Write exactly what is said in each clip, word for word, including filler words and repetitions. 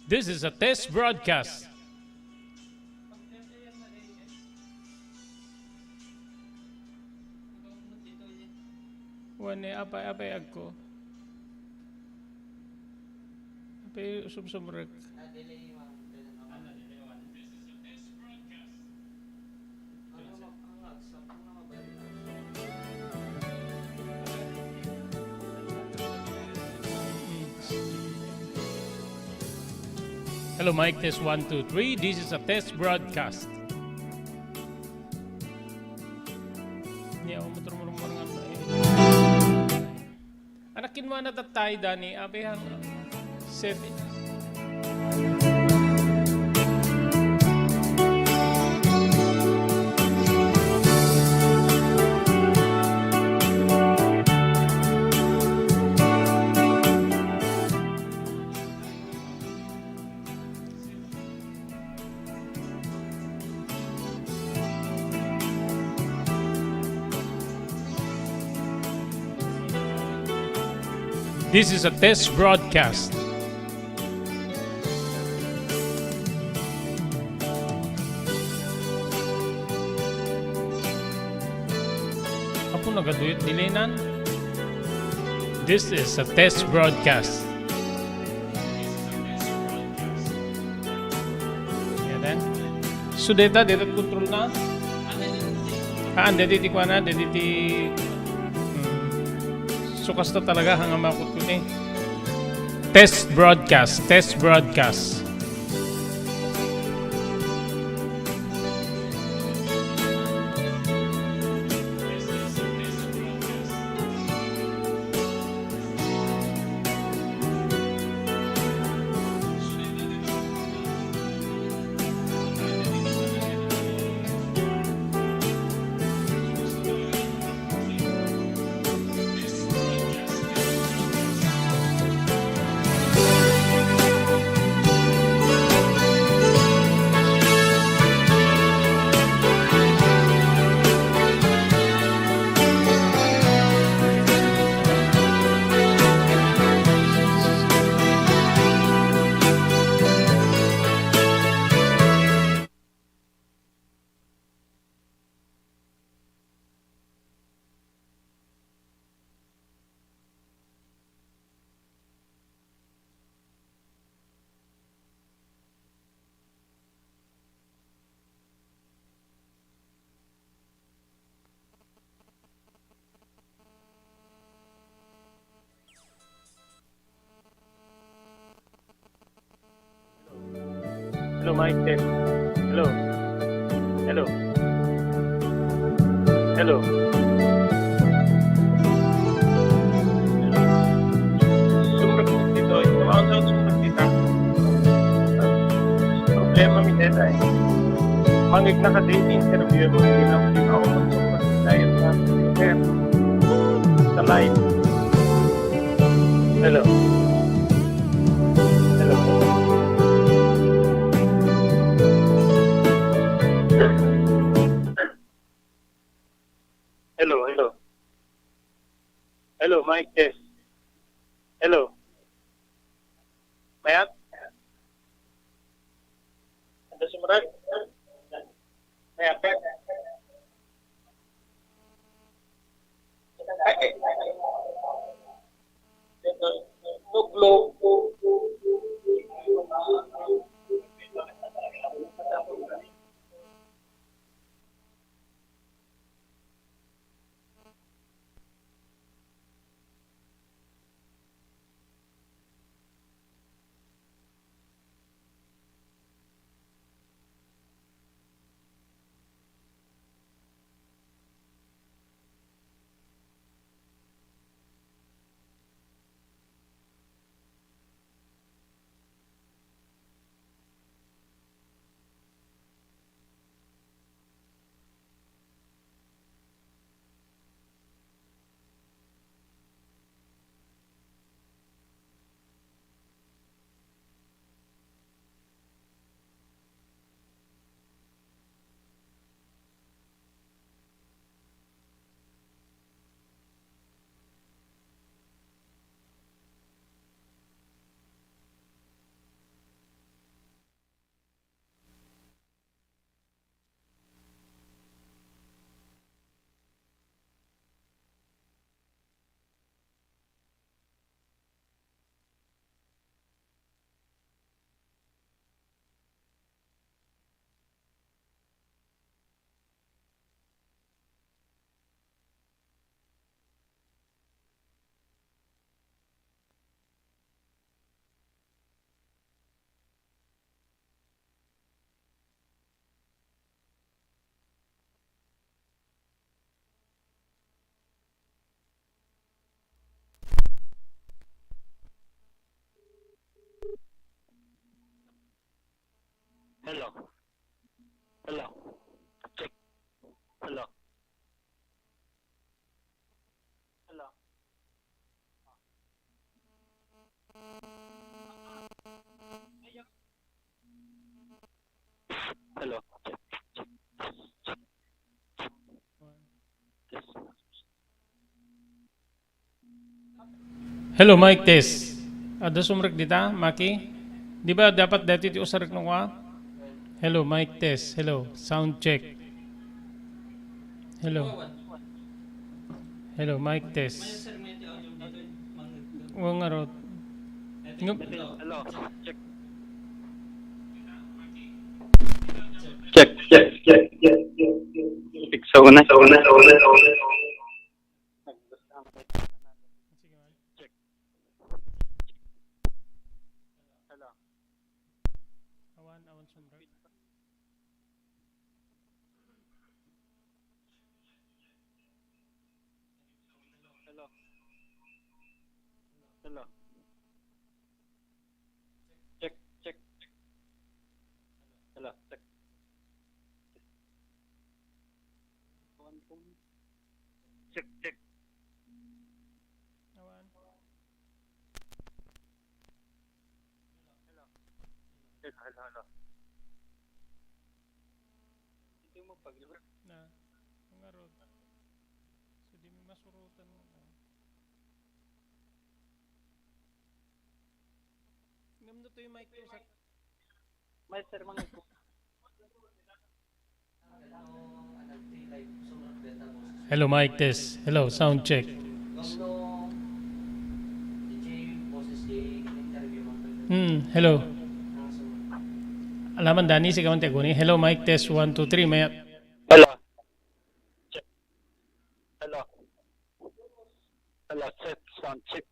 This is a test broadcast. Wen, eh, apay, apay agko? Apay sumsumrek? Hello, mic test, one, two, three. This is a test broadcast. Nia, motor mo, motor nga, eh. Anak, kinwana tattay, Dani. Apay han, seven. This is a test broadcast. Apo, nagaduyot dilinan. This is a test broadcast. Yan, then. So, deta, deta control na. Ah, deta ti kuana, deta ti, hmm. So, kasta talaga, hanga makot ko ni. Test broadcast, test broadcast. Hello, mic test. Hello. Hello. Hello. Sumrek ditoy. Sumrek dita. Problema mi deta, eh. Mangeg na kadi, interview mo, hindi na, hindi na ako magsumrek. Dahil na, sir, sa live. Hello. Hello. Hello, hello. Hello, mic test. Hello. Mayat? Anda si Murad? Mayat ka? Ay, ay. Tuglo. Hello, mic test. Adda sumrek dita, Maki? Di ba dapat dati ti usarek no ka? Hello, mic test. Hello, sound check. Hello. Hello, mic test. Wa ngarud. Ngem- Hello, check. Check, check, check, check, check. Check, sa una, sa una, sa una, sa una. Check. Hello. Awan, awan sumrek. Hello. Hello. Check, check, check. Hello, check. One, two. Check, check. Awan. Hello, hello, hello. Ito yung magpag-, Na, ngarud. So, di mi masurutan mo na. Ngem no toy mic ko sa May sir, mga Hello, mic test. Hello, sound check. Hmm, hello. Alaman, Dani, sigawan ti aguni. Hello, mic test, one, two, three. May Hello. Check. Hello. Hello, check, sound check.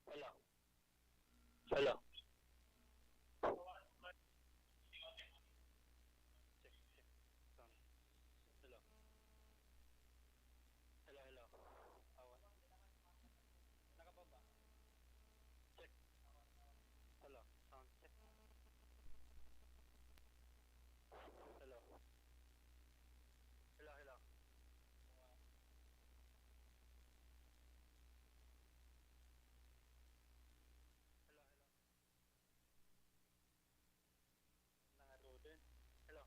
Hello. Hello. Check, check. Sound. Hello. Hello, hello. Awan. Nakababa. Check. Hello. Sound check. Hello. Hello, hello. Hello, hello. Nangaroden. Hello.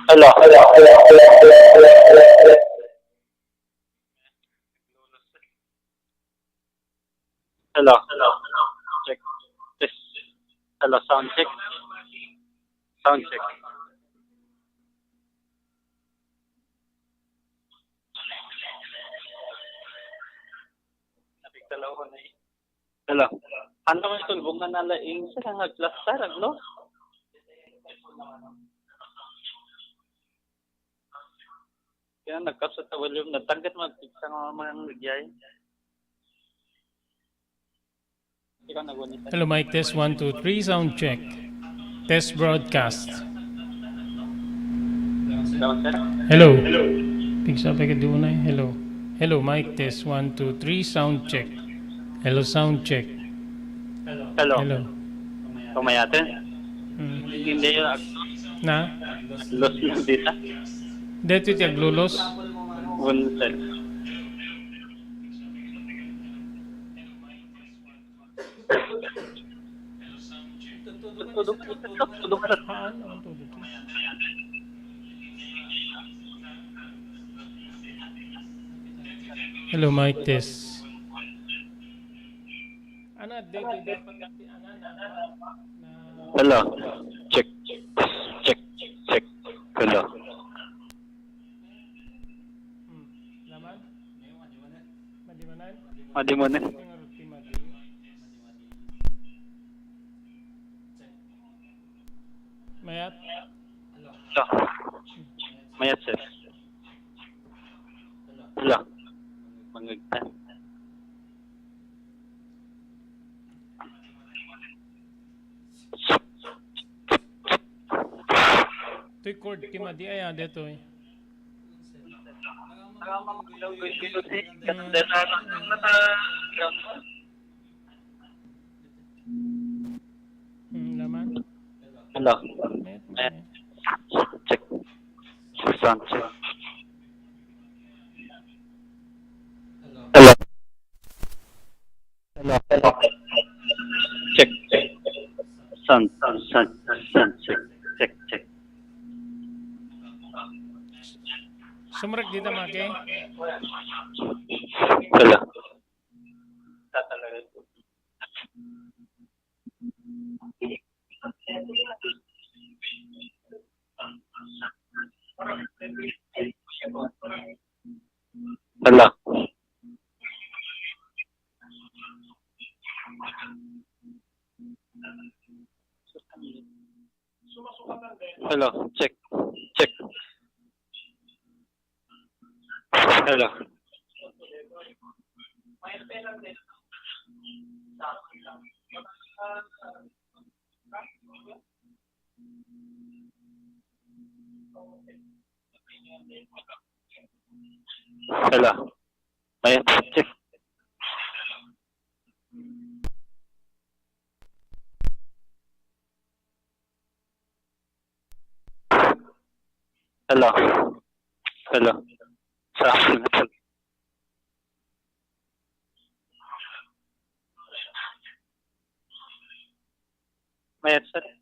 Hello. Hello. Hello. Hello. Hello. Hello. Hello. Hello. Hello. Check. Test. Hello. Sound check. Sound check. Napigtalaw ko na eh. Hello. Ano nga itulbong nga nalaing sa nga plastar, no? Kaya nagkapsat ta volume, nagtaggat magpigsa nga mga nagyay. Ikaw naguni. Hello, mic test, one, two, three, sound check. Test broadcast. Hello. Pigsa pa ka dunay. Hello. Hello, mic test, one, two, three, sound check. Hello, sound check. Hello. Hello. Kumayaten? Hmm. Hindi yung ag-, Na? Los na dita. Dito ti aglulos. Buntel. Tudok, tudok, tudok. Haan, ang tudok. Hello, mic test. Ana, dito dapat ti ana na, na Hello. Check. Check. Check. Hello. Hmm. Laman? Madimanan? Madimanan. Mayat? Hello. Mayat, sir. Hello. Mangagtan. Toy cord ti madi aya detoy. Hmm, laman. Hello. Met, met. Check. Sound check. Hello. Hello. Check, check. Sound, sound, sound, sound check. Check, check. Sumrek dita, Maki. Hello. Hello. Hello, check, check. Hello. Hello. May check. Hello. Hello. Sa akin na to. May headset.